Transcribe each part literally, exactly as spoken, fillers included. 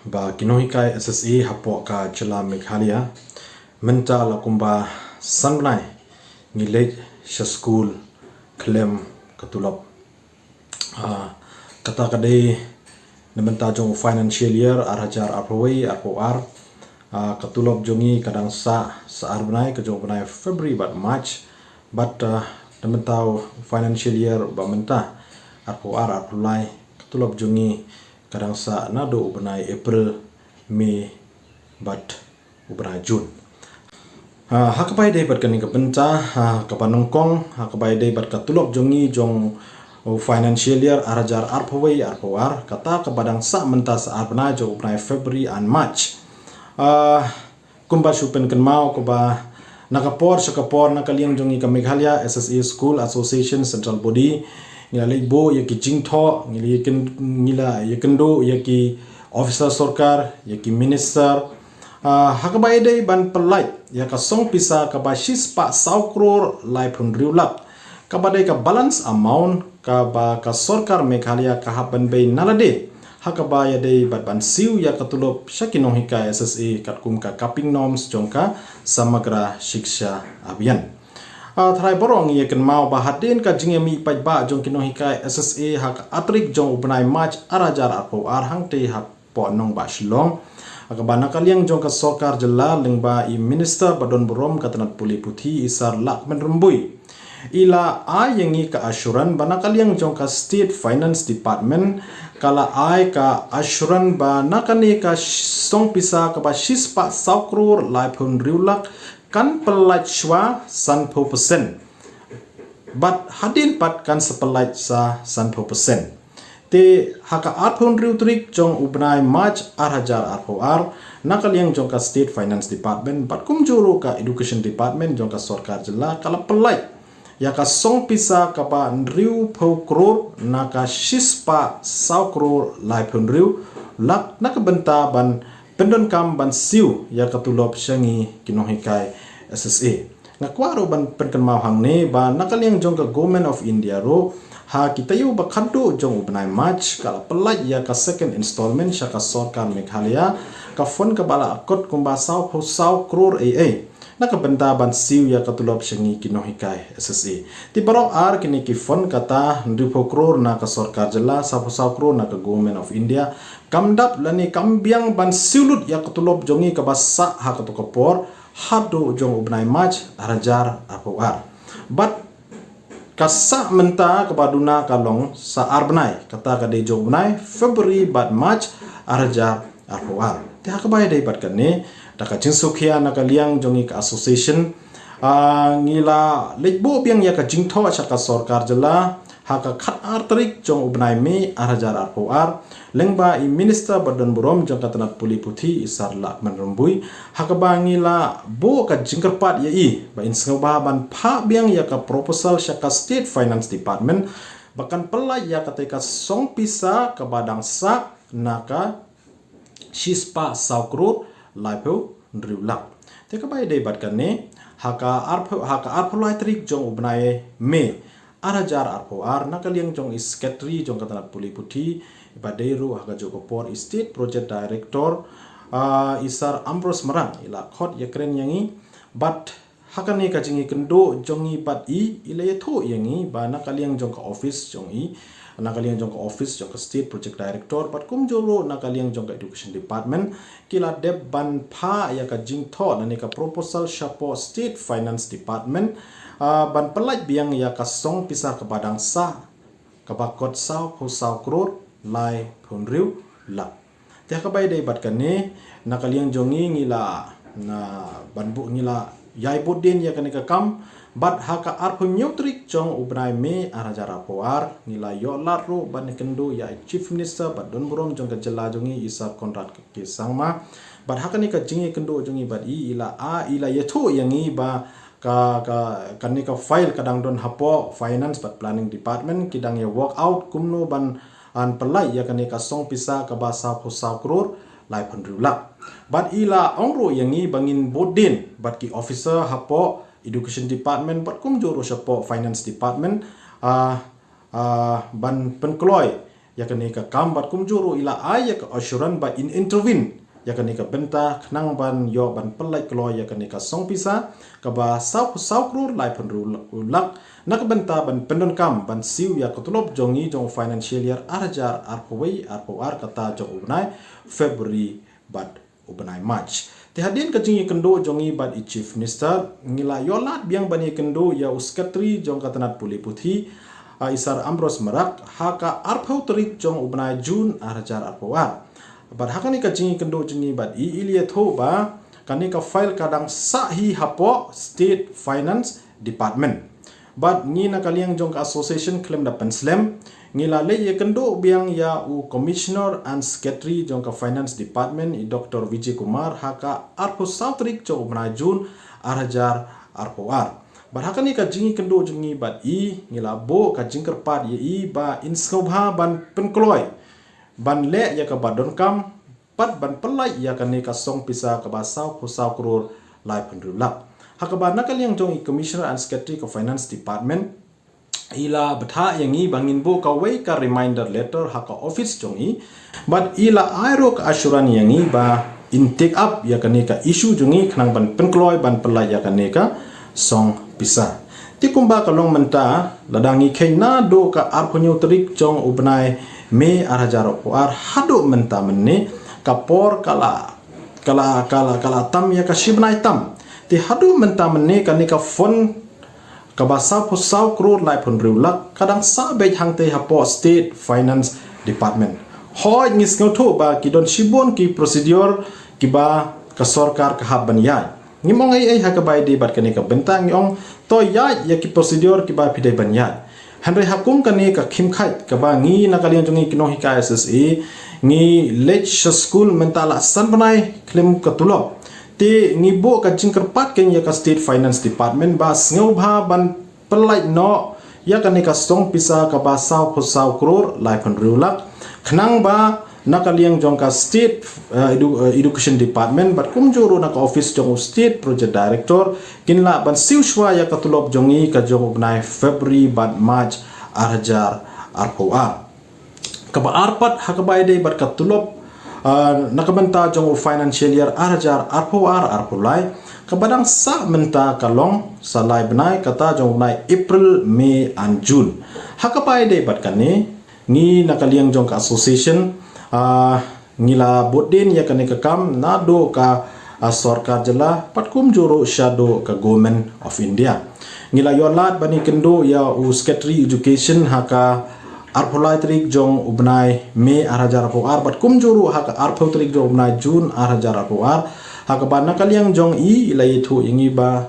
Ba ki nonghikai S S A hapoh ka jylla Meghalaya mynta la kumba san bnai ngi leit sha skul khlem ka tulop. Ah, kata ka dei na mynta jong u financial year ar hajar arphew wei arphew ar. Ah, ka tulop jong ngi ka dang sah sa ar bnai, ka jong u bnai February bad March. Bad, ah, na mynta u financial year ba mynta arphew ar arphew lai, ka tulop jong ngi ka dang sah naduh u bnai April, May bad u bnai June. Ah, ha kaba ïadei bad kane ka bynta, ah, kaba nyngkong, ha kaba ïadei bad ka tulop jong ngi jong u financial year ar hajar arphew wei arphew ar, kata kaba dang sah mynta sa ar bnai jong u bnai February and March. Ah, kumba shu pynkynmaw kaba na ka por sha ka por na ka liang jong ngi ka Meghalaya S S A School Association Central Body, ngi la leit buh ïa ki jingthoh, ngi la ïakyn-, ngi la ïakynduh ïa ki officer sorkar, ïa ki minister, ah, ha kaba ïadei ban pyllait ïa ka song pisa kaba shispah saw klur laiphew hynriew lak, kaba dei ka balance amount kaba ka sorkar Meghalaya ka hap ban bei na lade ha kaba ïadei bad ban siew ïa ka tulop sha ki nonghikai S S A katkum ka capping norms jong ka Samagra Shiksha Abhiyan. Ah, tharai baroh ngi ïakynmaw ba hadien ka jingïamih paidbah jong ki nonghikai S S A ha ka ar tarik jong u bnai March ar hajar arphew ar hangtei ha poh nongbah Shillong, ha kaba na ka liang jong ka sorkar jylla lyngba i Minister ba don burom ka tnat pule puthi i Sir Lahkmen Rymbui, i la ai ïa ngi ka assurance ba na ka liang jong ka State Finance Department ka la ai ka assurance ba na kane ka sh-, song pisa kaba shispah saw klur laiphew hynriew lak kan pyllait shuwa sanphew percent. Bad hadien pat kan sa pyllait sa sanphew percent. Te ha ka arphew hynriew tarik jong u bnai March ar hajar arphew ar, na ka liang jong ka State Finance Department bad kumjuh ruh ka Education Department jong ka sorkar jylla ka la pyllait ïa ka song pisa kaba hynriewphew klur na ka shispah saw klur laiphew hynriew lak na ka bynta ban pyndonkam ban siew ïa ka tulop sha ngi ki nonghikai S S A. Nga kwah ruh ban pynkynmaw hangne ba na ka liang jong ka Government of India ruh, ha ki taïew ba khatduh jong u bnai March ka la pyllait ïa ka second installment sha ka sorkar Meghalaya, ka fund kaba la akot kumba sawphew saw klur ei ei na ka bynta ban siew ïa ka tulop sha ngi ki nonghikai S S A. Te baroh ar kine ki fund kata, hynriewphew klur na ka sorkar jylla, sawphew saw klur na ka Government of India, kam dap lane kam biang ban siew lut ïa ka tulop jong ngi kaba sah ha kato ka por haduh jong u bnai March ar hajar arphew ar. Bad ka sah mynta kaba duna ka long sa ar bnai, kata ka dei jong u bnai February bad March ar hajar arphew ar. Te ha kaba ïadei bad kane, da ka jingsngewkhia na ka liang jong ngi ka association, ah, ngi la leit buh biang ïa ka jingthoh sha ka sorkar jylla ha ka khatar tarik jong u bnai May ar hajar arphew ar, lyngba i Minister ba don burom jong ka tnat pule puthi i Sir Lahkmen Rymbui, ha kaba ngi la buh ka jingkyrpad ïa i ba in sngewbha ban phah biang ïa ka proposal sha ka State Finance Department ba kan pyllait ïa katei ka song pisa kaba dang sah na ka shispah saw klur laiphew hynriew lak. Te kaba ïadei bad kane, ha ka arphew, ha ka arphew lai tarik jong u bnai May ar hajar arphew ar, na ka liang jong i Secretary jong ka tnat pule puthi, i ba dei ruh ha kajuh ka por i State Project Director, ah, i Sir Ambrose Marang, i la khot ïakren ïa ngi, bad ha kane ka jingïakynduh jong ngi bad i, i la ïathuh ïa ngi ba na ka liang jong ka office jong i, na ka liang jong ka office jong ka State Project Director bad kumjuh ruh na ka liang jong ka Education Department, ki la dep ban phah ïa ka jingthoh lane ka proposal shapoh State Finance Department, ah, ban pyllait biang ïa ka song pisa kaba dang sah kaba kot sawphew saw klur laiphew hynriew lak. Te ha kaba ïadei bad kane, na ka liang jong ngi ngi la, na ban buh ngi la ïai bud dien ïa kane ka kam, bad ha ka arphew hynñiew tarik jong u bnai May ar hajar arphew ar, ngi la ïoh lad ruh ban ïakynduh ïa i Chief Minister ba don burom jong ka jylla jong ngi i Sir Conrad K Sangma. Bad ha kane ka jingïakynduh jong ngi bad i, i la, ah, i la ïathuh ïa ngi ba ka, ka, kane ka file ka dang don hapoh Finance bad Planning Department, ki dang ïa work out kumno ban, ah, pyllait ïa kane ka song pisa kaba sawphew saw klur laiphew hynriew lak. Bad i la ong ruh ïa ngi ba ngin bud dien bad ki officer hapoh Education Department bad kumjuh ruh shapoh Finance Department, ah, ah, ban pynkloi ïa kane ka kam bad kumjuh ruh i la ai ïa ka assurance ba in intervene ïa kane ka bynta khnang ban ïoh ban pyllait kloi ïa kane ka song pisa kaba saw, saw klur laiphew hynriew lak na ka bynta ban pyndonkam ban siew ïa ka tulop jong ngi jong u financial year ar hajar arphew wei arphew ar, kata jong u bnai February bad u bnai March. Te hadien ka jingïakynduh jong ngi bad i Chief Minister, ngi la ïoh lad biang ban ïakynduh ïa u Secretary jong ka tnat pule puthi, ah, i Sir Ambrose Marak, ha ka arphew tarik jong u bnai June ar hajar arphew ar. Bad ha kane ka jingïakynduh jong ngi bad i, i la ïathuh ba kane ka file ka dang sah hi hapoh State Finance Department. Bad ngi na ka liang jong ka association khlem da pynslem, ngi la leit ïakynduh biang ïa u Commissioner and Secretary jong ka Finance Department, i Doctor Vijay Kumar, ha ka arphew saw tarik jong u bnai June ar hajar arphew ar. Bad ha kane ka jingïakynduh jong ngi bad i, ngi la buh ka jingkyrpad ïa i ba in sngewbha ban pynkloi ban leh ïa kaba donkam bad ban pyllait ïa kane ka song pisa kaba saw phew saw klur laiphew hynriew lak. Ha kaba na ka liang jong i Commissioner and Secretary ka Finance Department, i la bthah ïa ngi ba ngin buh kawei ka reminder letter ha ka office jong i. Bad i la ai ruh ka assurance ïa ngi ba in take up ïa kane ka issue jong ngi khnang ban pynkloi ban pyllait ïa kane ka song pisa. Te kumba ka long mynta, lada ngi kheiñ naduh ka arphew hynñiew tarik jong u bnai May ar hajar arphew ar haduh mynta mynne, ka por ka la, ka la, ka la, ka la tam ïa ka shi bnai tam. Te haduh mynta mynne kane ka fund kaba saw phew saw klur laiphew hynriew lak ka dang sah beit hangtei hapoh State Finance Department. Hooid, ngi sngewthuh ba ki don shibun ki procedure kiba ka sorkar ka hap ban ïaid. Ngim ong ei ei ha kaba ïadei bad kane ka bynta, ngi ong to ïaid ïa ki procedure kiba phi dei ban ïaid. Hynrei ha kum kane ka khim khait kaba ngi na ka liang jong ngi ki nonghikai S S A ngi leit sha skul mynta la san bnai khlem ka tulop. Te ngi buh ka jingkyrpad kein ïa ka State Finance Department ba sngewbha ban pyllait noh ïa kane ka song pisa kaba saw phew saw klur laiphew hynriew lak, khnang ba na ka liang jong ka State, eh, Edu-, eh, Education Department bad kumjuh ruh na ka office jong u State Project Director kin lah ban siew shuwa ïa ka tulop jong ngi ka jong u bnai February bad March ar hajar arphew ar. Kaba ar pat ha kaba ïadei bad ka tulop, ah, na ka bynta jong u financial year ar hajar arphew ar arphew lai, kaba dang sah mynta ka long sa lai bnai, kata jong u bnai April, May and June. Ha kaba ïadei bad kane, ngi na ka liang jong ka association, ah, ngi la bud dien ïa kane ka kam naduh ka, ah, sorkar jylla bad kumjuh ruh shaduh ka Government of India. Ngi la ïoh lad ban ïakynduh ïa u Secretary Education ha ka arphew lai tarik jong u bnai May ar hajar arphew ar bad kumjuh ruh ha ka arphew tarik jong u bnai June ar hajar arphew ar. Ha kaba na ka liang jong i, i la ïathuh ïa ngi ba,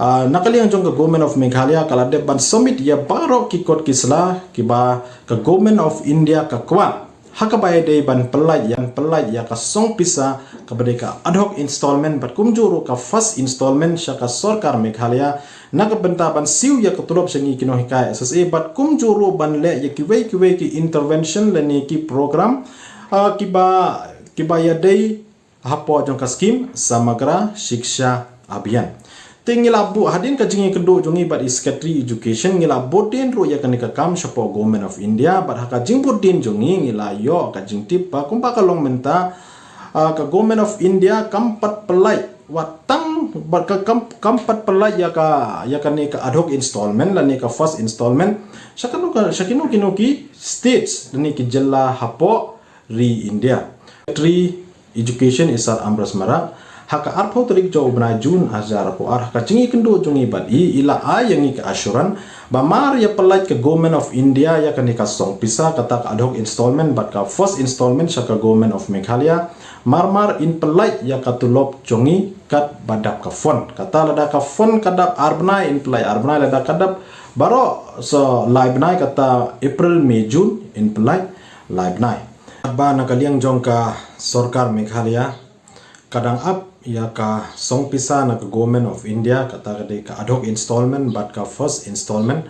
ah, na ka liang jong ka Government of Meghalaya ka la dep ban submit ïa baroh ki kot ki sla kiba ka Government of India ka kwah ha kaba ïadei ban pyllait ïa, pyllait ïa ka song pisa kaba dei ka ad hoc installment bad kumjuh ruh ka first installment sha ka sorkar Meghalaya na ka bynta ban siew ïa ka tulop sha ngi ki nonghikai S S A bad kumjuh ruh ban leh ïa kiwei kiwei ki intervention lane ki program, ah, kiba, kiba ïadei hapoh jong ka skim Samagra Shiksha Abhiyan. Te ngi la buh hadien ka jingïakynduh jong ngi bad i Secretary Education, ngi la bud dien ruh ïa kane ka kam shapoh Government of India bad ha ka jingbud dien jong ngi, ngi la ïoh ka jingtip ba kumba ka long mynta, ah, ka Government of India kam pat pyllait, wat tang bad ka kam, kam pat pyllait ïa ka, ïa kane ka ad hoc installment lane ka first installment sha kano ka, sha kino kino ki states lane ki jylla hapoh ri India. Secretary Education i Sir Ambrose Marak, ha ka arphew tarik jong u bnai June ar hajar arphew ar, ha ka jingïakynduh jong ngi bad i, i la ai ïa ngi ka assurance ba mar ïa pyllait ka Government of India ïa kane ka song pisa, kata ka ad hoc installment bad ka first installment sha ka Government of Meghalaya, mar mar in pyllait ïa ka tulop jong ngi katba dap ka fund. Kata lada ka fund ka dap ar bnai in pyllait ar bnai, lada ka dap baroh sa lai bnai kata April, May, June in pyllait lai bnai. Ba na ka liang jong ka sorkar Meghalaya ka dang ap ïa ka song pisa na ka Government of India, kata ka dei ka ad hoc installment bad ka first installment,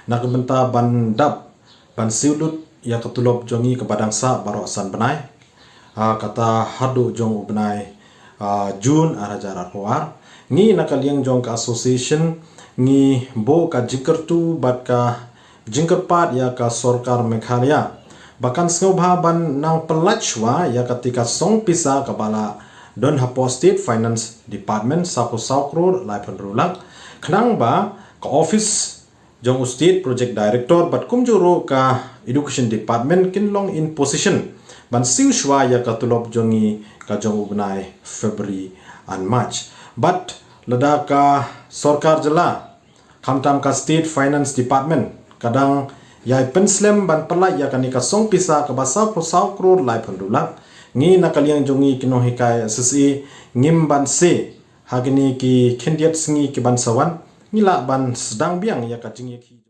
na ka bynta ban dap ban siew lut ïa ka tulop jong ngi kaba dang sah baroh san bnai, ah, kata haduh jong u bnai, ah, June ar hajar arphew ar. Ngi na ka liang jong ka association ngi buh ka jingkyrtu bad ka jingkyrpad ïa ka sorkar Meghalaya ba kan sngewbha ban nang pyllait shuwa ïa kata ka song pisa kaba la don hapoh State Finance Department, sawphew saw klur laiphew hynriew lak, khnang ba ka office jong u State Project Director bad kumjuh ruh ka Education Department kin long in position ban siew shuwa ïa ka tulop jong ngi ka jong u bnai February and March. Bad lada ka sorkar jylla, khamtam ka State Finance Department, ka dang ïai pynslem ban pyllait ïa kane ka song pisa kaba sawphew saw klur laiphew hynriew lak, ngi na ka liang jong ngi ki nonghikai S S A ngim banse ha kine ki khyndiat sngi ki ban sa wan, ngi lah ban sdang biang ïa ka jingïakhih